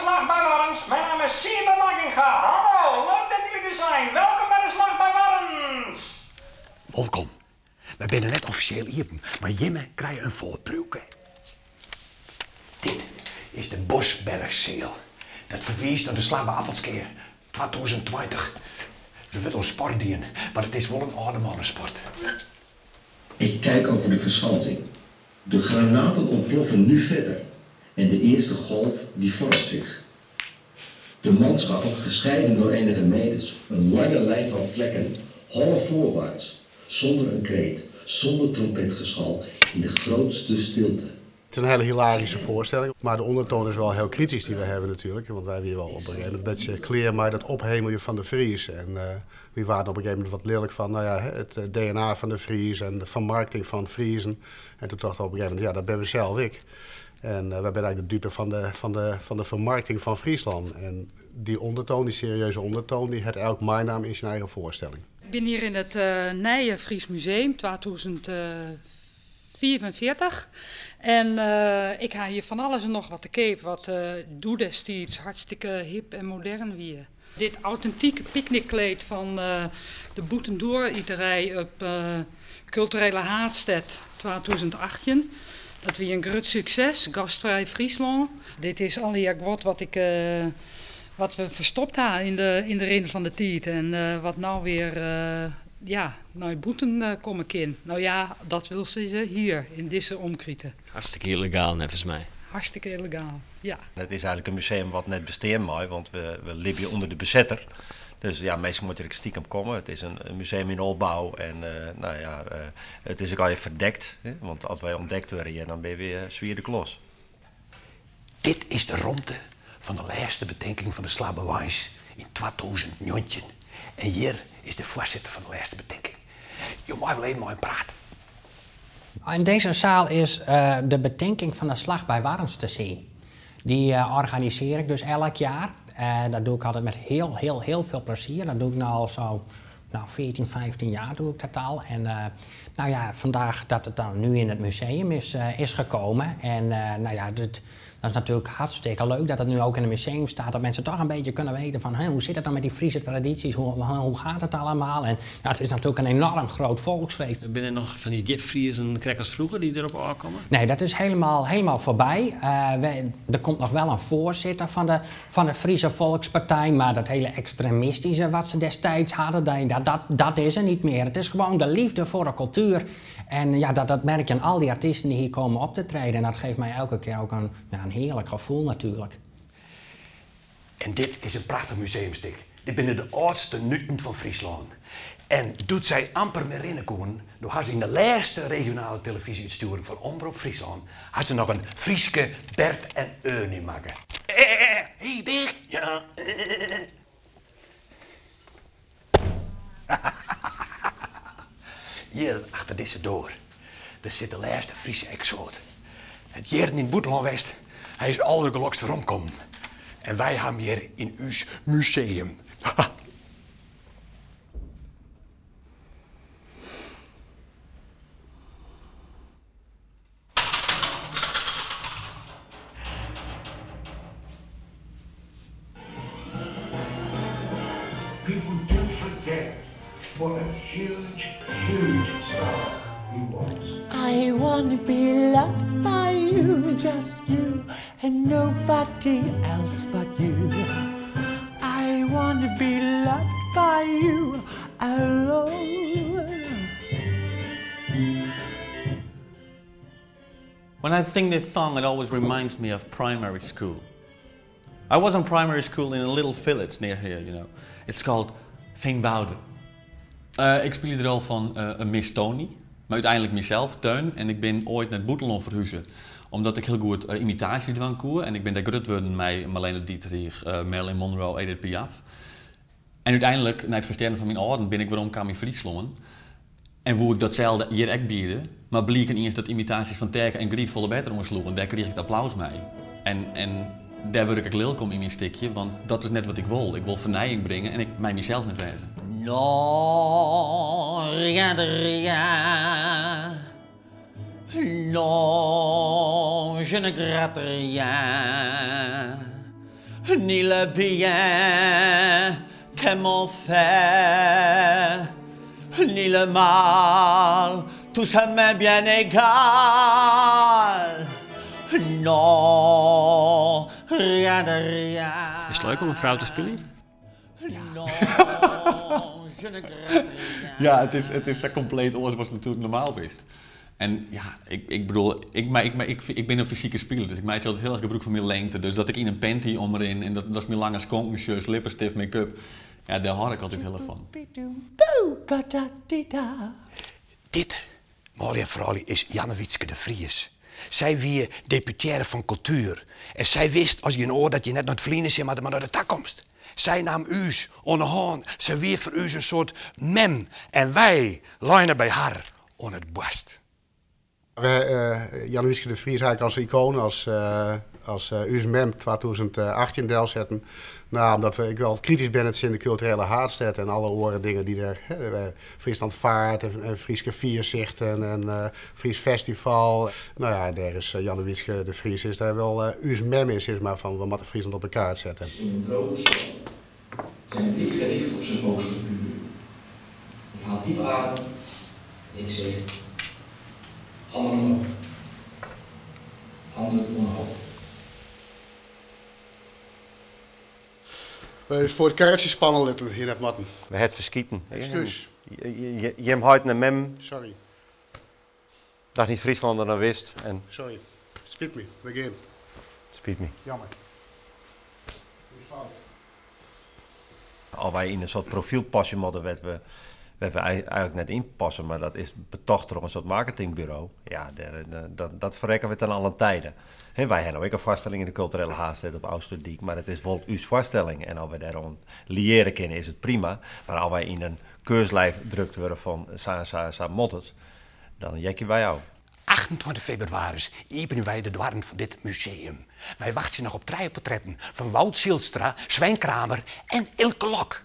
Slag bij Warns. Mijn naam is Siebe Makkinga. Hallo, leuk dat jullie er zijn. Welkom bij de Slag bij Warns. Wolkom. Wy binne net offisjeel iepen, mar jimme krije in foarpriuwke. Dit is de Bosbergseal. Dat ferwiist nei de Slach by Appelskea 2020. Der wurdt oan sport dien, mar it is wol in âlde mannesport. Ik kijk over de verschansing. De granaten ontploffen nu verder en de eerste golf die vormt zich. De manschappen, gescheiden door enige meters, een lange lijn van vlekken, hollen voorwaarts, zonder een kreet, zonder trompetgeschal, in de grootste stilte. Het is een hele hilarische voorstelling, maar de ondertoon is wel heel kritisch die we hebben natuurlijk. Want wij hebben hier wel op een gegeven moment een beetje klear mei dat ophemelen fan de Fries. En we waren op een gegeven moment wat lelijk van nou ja, het DNA van de Fries en de vermarkting van Friezen. En toen dachten we op een gegeven moment, ja, dat ben we zelf ik. En wij zijn eigenlijk de dupe van de vermarkting van Friesland. En die ondertoon, die serieuze ondertoon, die heeft elk mijn naam in zijn eigen voorstelling. Ik ben hier in het Nije Fries Museum 2044. En ik ha hier fan alles en noch wat te keap, wat doe destiids hartstikke hip en modern wie. Dit autentike picknickkleed fan de Bûtendoar-iterij op Kulturele Haadstêd 2018. Dat wie in grut sukses, Gastvrij Fryslân. Dit is allegear guod wat ik, wat we ferstopt ha yn de rin fan de tiid en wat no wer ja, nei bûten komme kin. No ja, dat wil sizze hier yn dizze omkriten. Hartstikke yllegaal, neffens my. Hartstikke yllegaal, ja. It is eigentlik in museum wat net bestean mei, want we libje ûnder de besetter. Dus ja, minsken moatte der ek stikem komme. It is in museum yn opbou en no ja, it is ek allegear ferdekt. Hè? Want as wy ûntdekt wurde hjir, dan binne we swier de klos. Dit is de romte fan de lêste betinking fan de Slach by Warns yn 2019. En hjir is de foarsitter fan de lêste betinking. Jo meie wol even mei him prate. In deze zaal is de betinking van de Slag bij Warns te zien. Die organiseer ik dus elk jaar. Dat doe ik altijd met heel, heel, heel veel plezier. Dat doe ik nu al zo, nou, 14, 15 jaar doe ik dat al. En nou ja, vandaag dat het dan nu in het museum is gekomen. En nou ja, dat is natuurlijk hartstikke leuk dat het nu ook in het museum staat. Dat mensen toch een beetje kunnen weten van, hè, hoe zit het dan met die Friese tradities? Hoe gaat het allemaal? En nou, het is natuurlijk een enorm groot volksfeest. Er binnen noch fan dy djipfriezen krekt as froeger dy't derop ôfkomme? Nee, dat is helemaal voorbij. Er komt nog wel een voorzitter van de Friese Volkspartij, maar dat hele extremistische wat ze destijds hadden, dat is er niet meer. Het is gewoon de liefde voor de cultuur. En ja, dat merk je aan al die artiesten die hier komen op te treden. En dat geeft mij elke keer ook ja, een heerlijk gevoel natuurlijk. En dit is in prachtich museumstik. Dit binne de âldste nuten fan Fryslân. En doe't sy amper mear rinne koenen, doe ha se yn de lêste regionale telefyzje-útstjoering fan Omrop Fryslân ha se noch in Fryske Bert en Ernie makke. Hey Bert! Ja. Hjir achter dizze doar, dêr sit de lêste Friese eksoat. Hat jierren yn it bûtenlân west, hy is aldergelokst weromkommen. En wy ha him hjir yn ús museum. People do forget what a huge, huge star he was. I want to be loved by you, just you, and nobody else but you. I want to be loved by you alone. When I sing this song, it always reminds me of primary school. I was in primary school in a little village near here. It's called Veenwouden. Ik speel de rol van een Miss Tony, maar uiteindelijk mezelf, Teun. En ik ben ooit naar het bûtenlân ferhuze, omdat ik heel goed imitaasjes dwaan koe. En ik ben dêr grut wurden mei Marlene Dietrich, Marilyn Monroe, Edith Piaf. En úteinlik, nei it ferstjerren fan myn âlden, bin ik weromkaam yn Fryslân. En woe ik datselde hjir ek biede, mar bliek iens dat imitaasjes fan Terke en Gryt folle better oansloegen. Dêr krige ik it applaus mei. En dêr wurd ik ek lilk om yn myn stikje, want dat is net wat ik wol. Ik wol fernijing bringe en ik mei mysels net wêze. Non, rien de rien. Non, je ne gratte rien. Ni le bien qu'elles m'ont fait, ni le mal, tout ça m'est bien égal. Non, rien de rien. Is it leuk om in frou te spyljen? Ja, it is sa kompleet oars as natuerlik normaal bist. En ja, ik bedoel, ik, ik bin in fysike spiler, dus ik meitsje altyd hiel erch gebrûk fan myn lingte. Dus dat ik yn in panty omrin en dat is myn lange skonken, shirts, lippestift, make-up. Ja, dêr hâld ik altyd hiel erch fan. Dit, manlju en froulju, is Jannewietske de Vries. Sy wie deputearre fan kultuer en sy wist as gjin oar dat je net nei it ferline sjen moatte, mar nei de takomst. Sy naam ús oan 'e hân, sy wie foar ús in soart mem en wy leine by har oan it boarst. We Jannewietske de Vries eigentlik as ikoon, as ús mem 2018 delsetten. No, omdat we ek wel kritysk binne tsjin de kulturele haadstêd en alle oare dingen dy't der, hè, Friesland Vaart en Fryske Fiersichten en Fries Festival. No ja, dêr is Jannewietske de Vries is dêr wol ús mem yn, sis mar, fan we moatte Friesland op de kaart sette. In een droge sloot. Zijn blik gericht op zijn oosterburen. Ik haal diep adem en ik zeg, handen omhoog. Handen omhoog. Wy ús foar it karretsje spanne litten hiene moatten. We het ferskiten. Ekskús. Jim heit en mem. Sorry. Dat niet Fryslân dan wist. En Sorry. It spyt my. We gean. Spyt my. Jammer. As wy yn in soart profyl pasje moatte wêr't we, wêr't we eigentlik net yn passe, mar dat is betocht troch in soart marketingburo, ja, dêr, dat, dat ferrekke we ten allen tijde. Hè, wy hawwe no ek in foarstelling yn de kulturele haadstêd op Ofslútdyk, mar it is wol ús foarstelling en as wy dêroan lieare kinne is it prima, mar as wy yn in keurslijf drukt wurde fan sa en sa en sa moat it, dan jekje wy ôf. 28 febrewaris iepenje wy de doarren fan dit museum. Wy wachtsje noch op trije portretten fan Wout Zylstra, Sven Kramer en Eelke Lok.